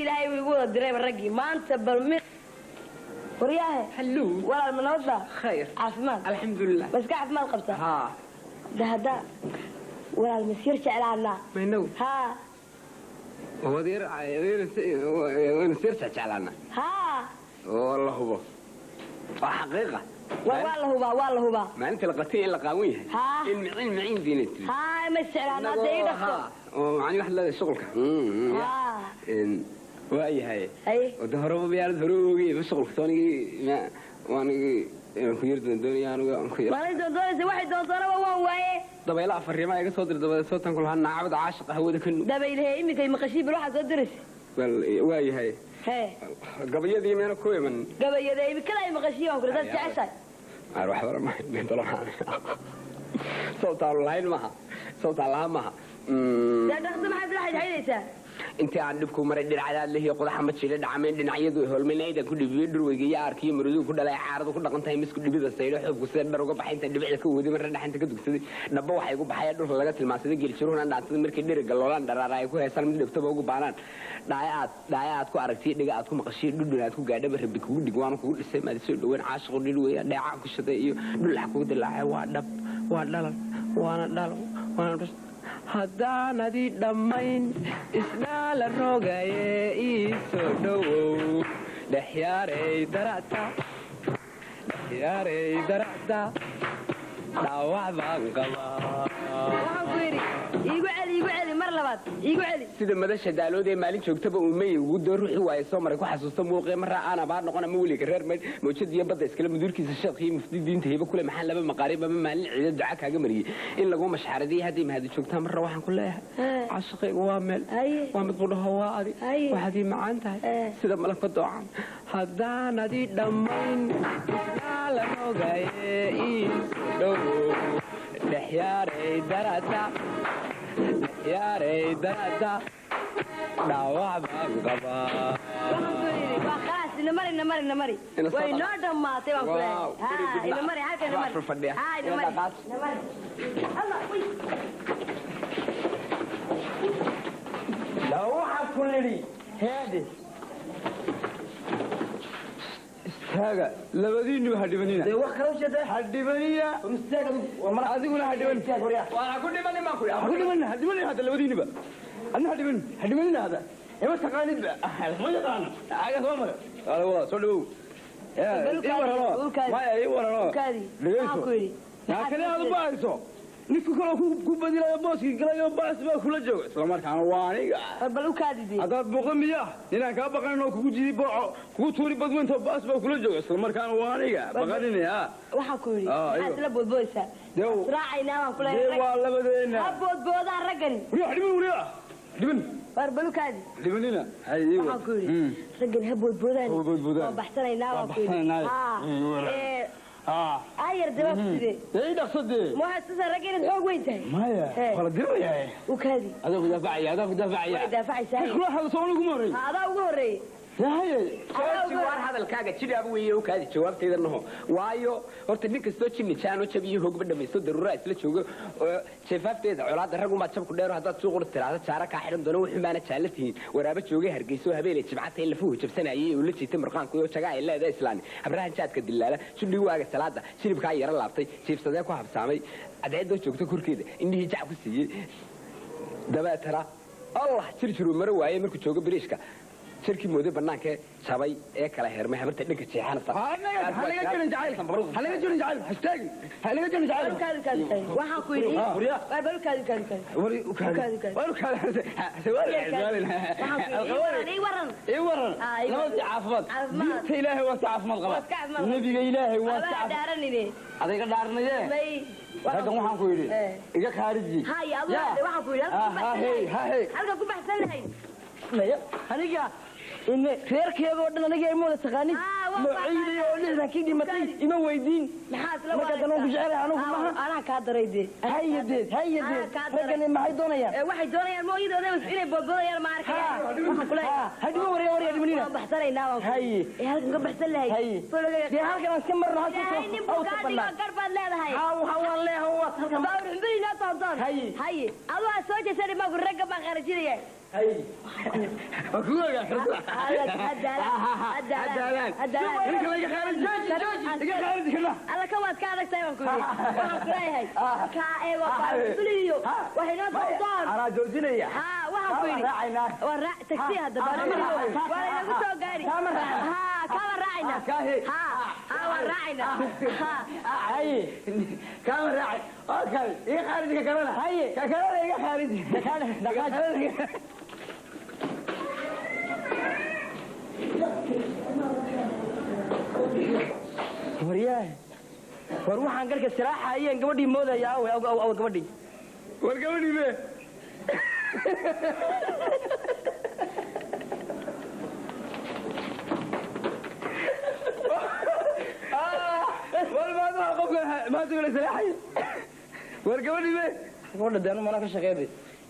Ilaahay wuu igu wada dirayba raggii maanta. Bal mi waryaahe? Hallo. Walaal, ma nabadba? Khayr. Caafimaad? Alxamdulilah. Ma iska caafimaad qabtaa? Haa. De hadda walaal, masyar jeclaanaa? Maynow? Haa. Wadyar waynu sir jeclaana. Haa. Oo la hubo, waa xaqiiqa. Waa la hubaa, waa la hubaa. Maalinta la qatay in la qaawan yahay. Haa. In miciin miciin diinay tiri. Haa, ma isjeclaanaa dee, ii dhaqso. Haa, oo macni waxaad leedahay shuqulka. Haa. Waa yahay. Haye. Oo de horeba miyaanad hore u ogey ma shuqulka soonigii ma waanigii inaan ku yar doondoonaya anigu aan ku yar. Maalin doondoonaysa, waxay doondoonaba waan waaye. Dabayla afariimaa iga soo dir, dabadeed soo tan ku lahaa naacabada caashiqa hawada ka nu. Dabaylehe iminkay maqashii, bal waxaad soo diraysa. Bal waa yahay. Hee. Gabayadii meena ku iman? Gabayade imikada ay maqashii waan kuri dad jeceshahay. Aan waxba ma sababtaan lahayn maaha, sababtaan lahaan maaha. Dee dhaqso, maxaad la xaydxaydaysaa? Intii aan dhibku maray dhircadaad lehiyo qodaxa ma jira dhacmeen dhinacyadu holmeen aydan ku dhibiyo dhurweyga iyo aarkiyo maruduhu ku dhalay caaradu ku dhaqan tahay misku dhibida saydho xoobku sida dhar uga baxay inta dhibicda ka waday marna dhaxanta ka dugsaday dhabba waxay igu baxaya dhulka laga tilmaansaday geeljiruhuna dhaansaday markay dheriga loolaan dharaara ay ku heesaan mid dhegtoba ugu baanaan dhaaya aad ku aragtiyo dhiga aad ku maqashiyo dhudhun aad ku gaadhaba rabbi kugu dhig waana kugu dhisay maad soo dhaween caashiqu dhil weya dheecaan ku shiday iyo dhulax kugu dilaacay waa dhab, waa dhalal, waana dhalo, waana dhus haddaanadi dhammayn isdhaala rogaye ii soo dhowow dhexyaarey darata, dhexyaarey darata, dhaawac baan qabaa. Waxaan ku yidhi iigu celi, iigu celi, mar labaad iigu celi. Sida madasha daalood ee maalin joogtaba uu mey ugu doo ruuxii waaye soo maray ku xasuusta muuqee marraa aan abaar noqon ama weliga reer maydh mawjad iyo badda iskale muduurkiisa sheekh iyo mufti diinta hibo kule maxaan laba maqaarib ama maalin ciido duca kaaga mariyey in lagu mashxaradiyey hadday mahadi joogtaa marra waxaan ku leeyahay caashiqaygu waa meel Haye. waa mid qudhaho waa adi Haye. waxaad ii macaan tahay sida malabka doocan haddaanadi dhammayn isnaala rogaye ii soo dhowow dhexyaarey darata, dhexyaarey darata, dhaawac baan qabaa. Waxaan ku yidhi waa khalaas, ina mari, ina mari, ina mari. Ina soo way dhaaf. Noo dhammaatay baan ku leeyahay. Wow, very Haa. good. Ina mari halka, ina mari. Waa fadhiya. Haa, ina Ina mari. dhaqaas. Ina mari, Allah, way. La waxaa ku nidhi heedhe, istaaga labadiinniba, ha dhibanina. Dee wax kala ujeedaa. Ha dhibanina. Istaag adigu. Adiguna ha dhiban. Istaag, waryaa. Waana ku dhimanin baan ku Ha ku dhibanina, ha dhibanina hadda labadiinniba. Adna ha dhiban, ha dhibanina hadda. Ima taqaanidba, ma yaqaano caaga soo mara. Wala wala soo dhawow. Ii warano maya, ii warano. Ukaadi. Waxaan ku yidhi Yaa kale aad u baahayso ninku kaloo ku badilaya booskii galayo baas baa kula jooga isla markaana waa aniga. War bal ukaadi dee. Haddaad buuqda miyaa ninaan kaa baqanin oo kugu jidi booco kugu tuuri badweynto baas baa kula jooga isla markaana waa aniga baqaninaya. Waxaan ku yidhi Ah, maxaad iyo. isla boodboodaysaa? Israacaynaa baan ku Dee leeyahay. waa labadeena. Ha boodboodaan raggani. Wariya dhiban, wariya dhiban. War bal ukaadi. Dhibanina hay ii Waxaan ku yidhi raggani ha boodboodaan. Ha boodboodaan. Waan baxsanaynaa Waan baan ku yidhi. baxsanaynaa. Haa. Wara. Ee, Ah. ayar dee waa ku sidee? Dee ii dhaqso dee. Ma waxaad tusaa ragga inaad xoog weyn tahay? Maya. Waa la diranayaa. Ukaadi. Adaa ku daafacaya, adaa ku daafacaya. Way daafacaysaa. Kula hadlo soo anigu horey. Ha, adaa ugu horreeyey. Dee haye. Jooji waar hadalkaaga jidhaaba weeye, u kaadi jawaabtayda naho. Waayo horta nin kastoo jinni jaano jab iyo hoogba dhamaysto daruuraa isla joogo oo jeefaafteeda colaadda rag unbaad jabku dheero haddaad suuq ur tiraahdo jaara kaa xidhan doono wuxuu maana jaalla tihiin waraaba joogay Hargeyso habeenay jibcata in lafuhu jabsanayay oo la jiitay murqaanku oo jagaa ay leedahay islaani habrahan jaadka dilaala judhii waaga salaada shilibkaa yara laabtay jiibsadee ku habsaamay cadceeddoo joogto korkeeda indhihii jac ku siiyey dabeetana Allah jirjiruu maro waayey markuu joogo biriishka jirkii mooday bannaankee jabay ee kala heermay habarta dhanka jeexanaysa. Hanaga jirin jacaylka, hanaga jirin jacaylka, hastaagin, hanaga jirin jacaylka. Ukaadi, ukaadi, ukaadi. Waxaan ku yidhi Ah, waryaa. war bal ukaadi, ukaadi, ukaadi. Wari ukaadi, wari ukaadi. Waxaan ku yidhi ii waran, ii waran. Ii waran. Ah, ii waran. Nabad, caafimaad. Caafimaad. Diinta Ilaahay waa si caafimaad qaba. Waa iska caafimaad qaba. Nabiga Ilaahay waa si Waxba ha caafimaad. dhaaranine. Adayga dhaaranaye. May. Raggan waxaan ku yidhi iga khaariji. Haya, adigu Ya. waxaan ku yidhi halka ku Ah, ha, hey, baxsan ha, lahayd. hey. Halka ku baxsan lahayd. Maya, aniga ine reerkeeda oo dhan aniga ima wada taqaanin. Ah, waa Noocayda oo lixdankii dhimatay ima weydiin. Maxaa isla Marka haddana waan ku jecelahay anigu maha. Anaa kaa daray dee. Hayadeed, hayadeed. Anaa kaa daray. Raggani maxay doonayaan? Ee, waxay doonayaan mooyadooda inay boodboodayaan ma arkayaan. Waxaan ku leeyahay Hadhibo, warya, warya, dhimanina. waan baxsanaynaa baan ku Haye. ee halkan ka baxsan lahayd. Haye. Dee halkan aan iska marno halkan. Ilaahay nin buu kaa dhigo, gar baad leedahay. Haa, waxa waan leeyahay waa halkan. Baawr xumbiri inoo doontoon. Haye. Haye, aduu aad soo jeesani maaku ragga baan kharajinaya. Hay. Waa kugu ogaa kartida. Hadaalaan. Hadaalaan. Ninka la iga khaariji. Iga khaariji kana. Alla ka waad ka adag tahay baan ku yidhi. Waxaan ku leeyahay kaa eego baabuliyo waxay noo doondoon. Anaa joojinaya. Haa, waxaan ku yidhi Raacaynaa. waa raac tagsi hadda baabuliyo waa laynagu soo gaari. Haa, kaa waan raacaynaa. Haa, haa, waan raacaynaa. Haa. Haye. Kaama raacay. Okay, iga khaariji ka kalena. Haye. Ka kalena iga khaariji. Ka kalena. Waryaah, war waxaan garka siraaxayeen gabadhii moodaya aw aw aw gabadhii. War gabadhii be. War maanta qofka maanta kala salaaxay. War gabadhii be. Gabadha deenu mana ka shaqeeyay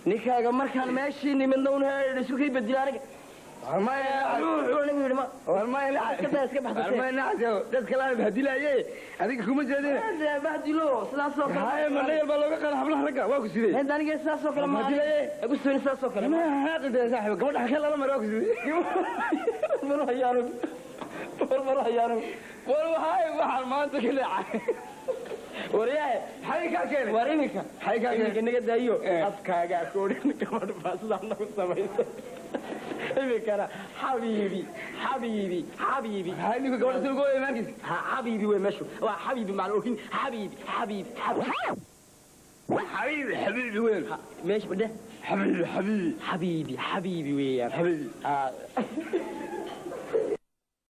ninkaaga markaan meeshii nimidna un isku kay bedila aniga. War maya. Wuxuu anigu yidhi ma War maya. Iska daa, iska baxsatee. War maya nacas dadka laan bahdilaye. Adiga kuma jeedin. Bahdilo sidaasoo kale. Haye, ma dhayal baa looga qaada hablaha ragga waa ku sidee? Inta aniga sidaasoo kale ma Bahdilaye. igu soo sidaasoo kale. Ma haaqida saaxiib gabadha halkee lala maray waa ku sidee? Maro hayaano, war maro hayaano. War waxay waxaan maanta ka dhacay. Waryahe. Maxay kaa keenay? War iminka. Maxay kaa keenay? Iminka naga daayo afkaagaa ku odhan gabadh baa sidaa nagu samaysay. Iminkana xabiibi xabiibi xabiibi. Maxay ninku gabadha soo gooyay maarkiis? Ha, xabiibi wey meeshu waa xabiibi macna ohin xabiibi xabiibi xabiibi. Xabiibi xabiibi weyn. Meesha badhe. Xabiibi xabiibi. Xabiibi xabiibi weeyaan. Xabiibi. Ah.